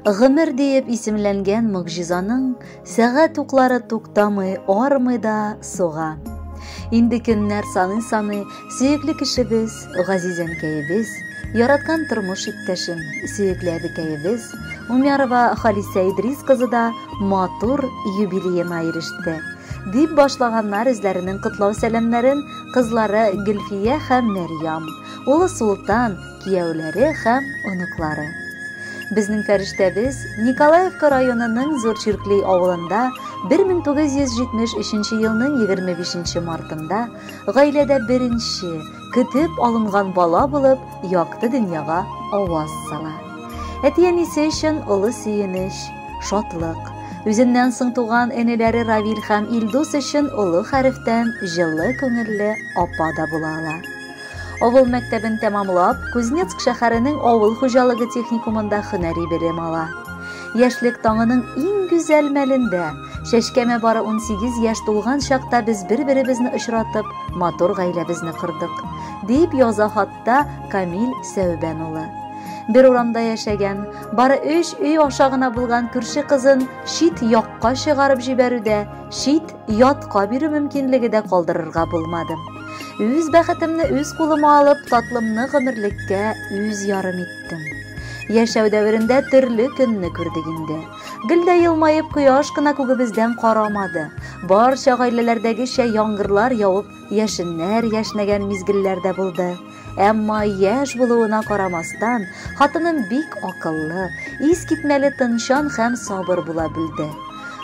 Гомер диеп исемләнгән могҗизаның сәгать уклары туктамый, армый да суга. Инде көннәр саный-саный сөекле кешебез, газиз әнкәебез, яраткан тормыш иптәшем, сөекле әбекәебез Умярова Халисә Идрис кызы да матур юбилеена иреште. Дип башлаганнар үзләренең котлау сәламнәрен кызлары Гөлфия һәм Мәрьям, улы Султан, кияүләре һәм оныклары. Безнең фәрештәбез Николаевка районының Зур Чиркли авылында 1973 елның 25 мартында гаиләдә беренче, көтеп алынган бала булып якты дөньяга аваз сала. Әти-әнисе өчен олы сөенеч, шатлык. Үзеннән соң туган энеләре Равил һәм Илдус өчен олы хәрефтән җылы күңелле апа да була ала. Авыл мәктәбен тәмамлап, Кузнецк шәһәренең авыл хуҗалыгы техникумында һөнәри белем ала. Яшьлек таңының иң гүзәл мәлендә, чәчкәмә бары 18 яшь тулган чакта без бер-беребезне очратып, матур гаиләбезне кордык, дип яза хатта Камил Сәүбән улы. Бер урамда яшәгән, бары өч өй аша гына булган күрше кызын чит якка чыгарып җибәрүдә, чит ятка бирү мөмкинлеге дә калдырырга булмады. Үз бәхетемне үз кулыма алып, татлымны гомерлеккә үз ярым иттем. Яшәү дәверендә төрле көнне күрдек инде. Гел дә елмаеп кояш кына күгебездән карамады. Барча гаиләләрдәгечә яңгырлар явып, яшеннәр яшьнәгән мизгелләр дә булды. Әмма яшь булуына карамастан, хатыным бик акыллы, искитмәле тынчан һәм сабыр була белде.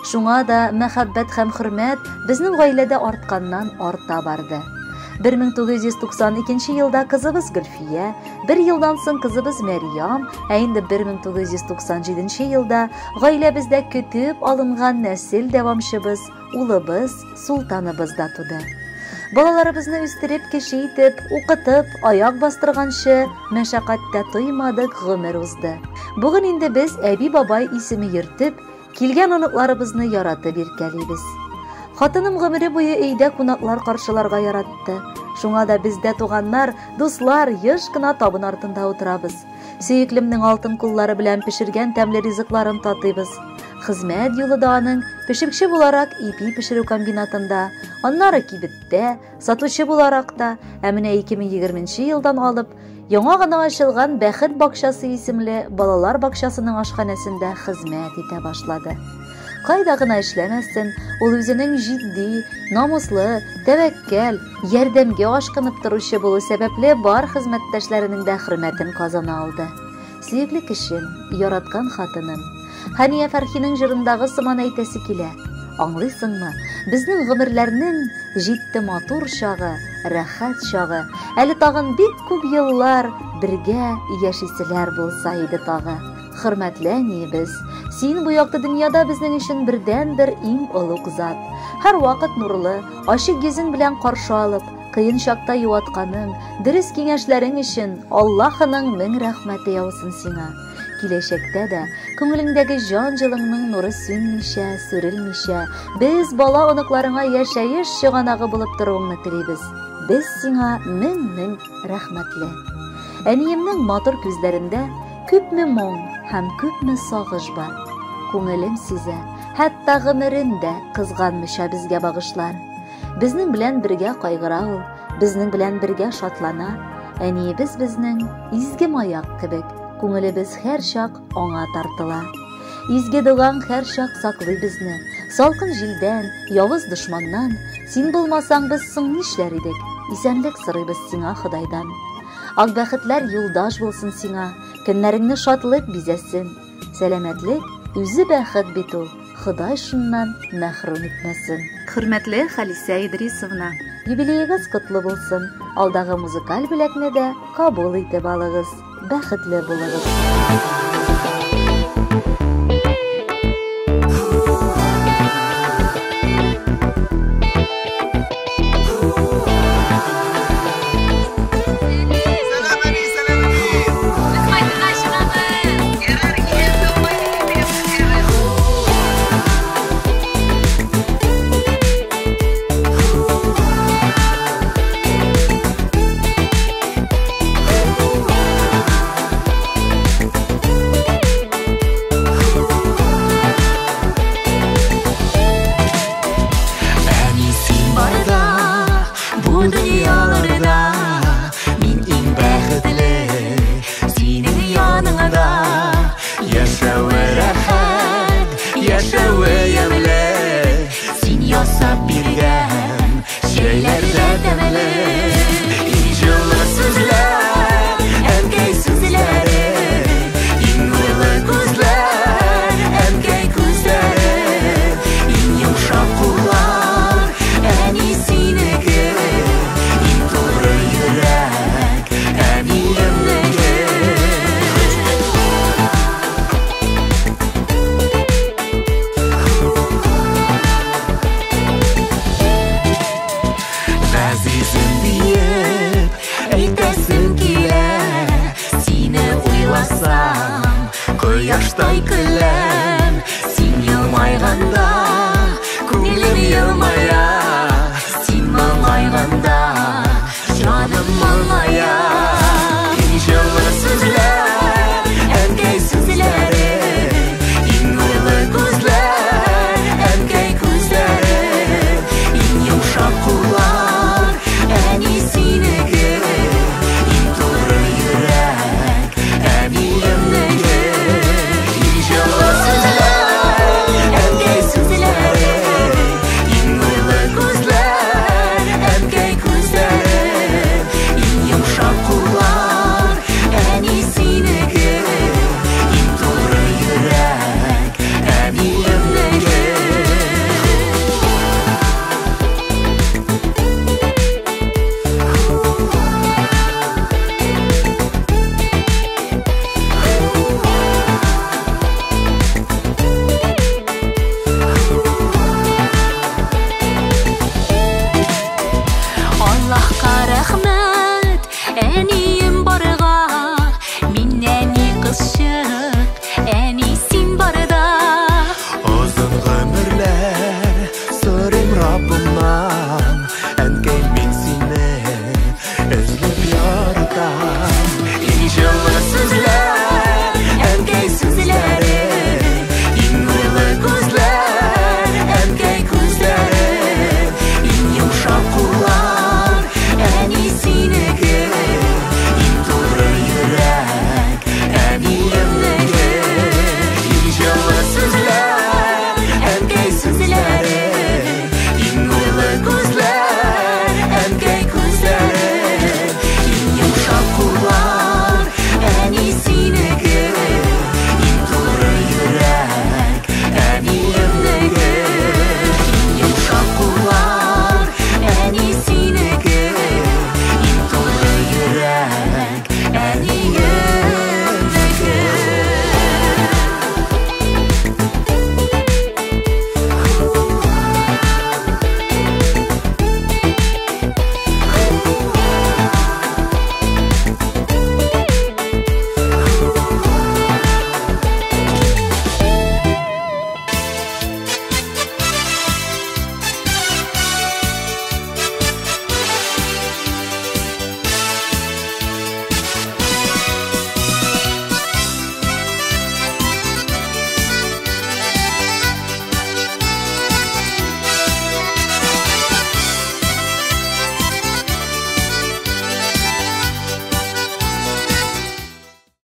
Шуңа да мәхәббәт һәм хөрмәт безнең гаиләдә артканнан арта барды. 1992 елда кызыбыз Гөлфия, бер елдан соң кызыбыз Мәрьям, ә инде 1997 елда гаиләбездә көтеп алынган нәсел дәвамчыбыз, улыбыз Султаныбыз да туды. Балаларыбызны үстереп, кеше итеп, укытып, аяк бастырганчы мәшәкатьтә тоймадык, гомер узды. Бүген инде без әби-бабай исеме йөртеп, килгән оныкларыбызны яратып иркәлибез. Хатыным гомере буе өйдә кунаклар каршыларга яратты. Шуңа да бездә туганнар, дуслар еш кына табын артында утырабыз. Сөеклемнең алтын куллары белән пешергән тәмле ризыкларын татыйбыз. Хезмәт юлы да аның пешекче буларак ипи пешерү комбинатында, аннары кибеттә, сатучы буларак та, ә менә 2020 елдан алып, яңа гына ачылган Бәхет бакчасы исемле балалар бакчасының ашханәсендә хезмәт итә башлады. Кайда гына эшләмәсен, ул үзенең җитди, намуслы, тәвәккәл, ярдәмгә ашкынып торучы булу сәбәпле бар хезмәттәшләренең дә хөрмәтен казана алды. Сөекле кешем, яраткан хатыным. Хәния Фәрхинең җырындагы сыман әйтәсе килә. Аңлыйсыңмы, безнең гомерләрнең җитте матур чагы, рәхәт чагы. Әле тагын бик күп еллар бергә яшиселәр булса иде тагы. Хөрмәтле әниебез, син бу якты дөньяда безнең өчен бердәнбер иң олуг зат. Һәрвакыт нурлы, ачык йөзең белән каршы алып, кыен чакта юатканың, дөрес киңәшләрең өчен Аллаһының мең рәхмәте яусын сиңа. Киләчәктә дә күңелеңдәге җан җылыңның нуры сүнмичә, сүрелмичә, без бала оныкларыңа яшәеш чыганагы булып торуыңны телибез. Без сиңа мең-мең рәхмәтле. Әниемнең матур күзләрендә күпме моң һәм күпме сагыш бар. Күңелем сизә, хәтта гомерен дә кызганмыйча безгә багышлар. Безнең белән бергә кайгыра ул, безнең белән бергә шатлана. Әниебез безнең изге маяк кебек, күңелебез һәрчак аңа тартыла. Изге догаң һәрчак саклый безне, салкын җилдән, явыз дошманнан. Син булмасаң, без соң нишләр идек? Исәнлек сорыйбыз сиңа Ходайдан. Ак бәхетләр юлдаш булсын сиңа, көннәреңне шатлык бизәсен. Сәламәтлек үзе бәхет бит ул, Ходай шуннан мәхрүм итмәсен. Хөрмәтле Халисә Идрисовна, юбилеегыз котлы булсын. Алдагы музыкаль бүләкне дә кабул итеп алыгыз. Бәхетле булыгыз. Сәлам, әни, сәлам, әни! Без мәйданга чыгабыз. Ярар, килеп тапмай дип көтәбез. Карасам, кояштай көлә.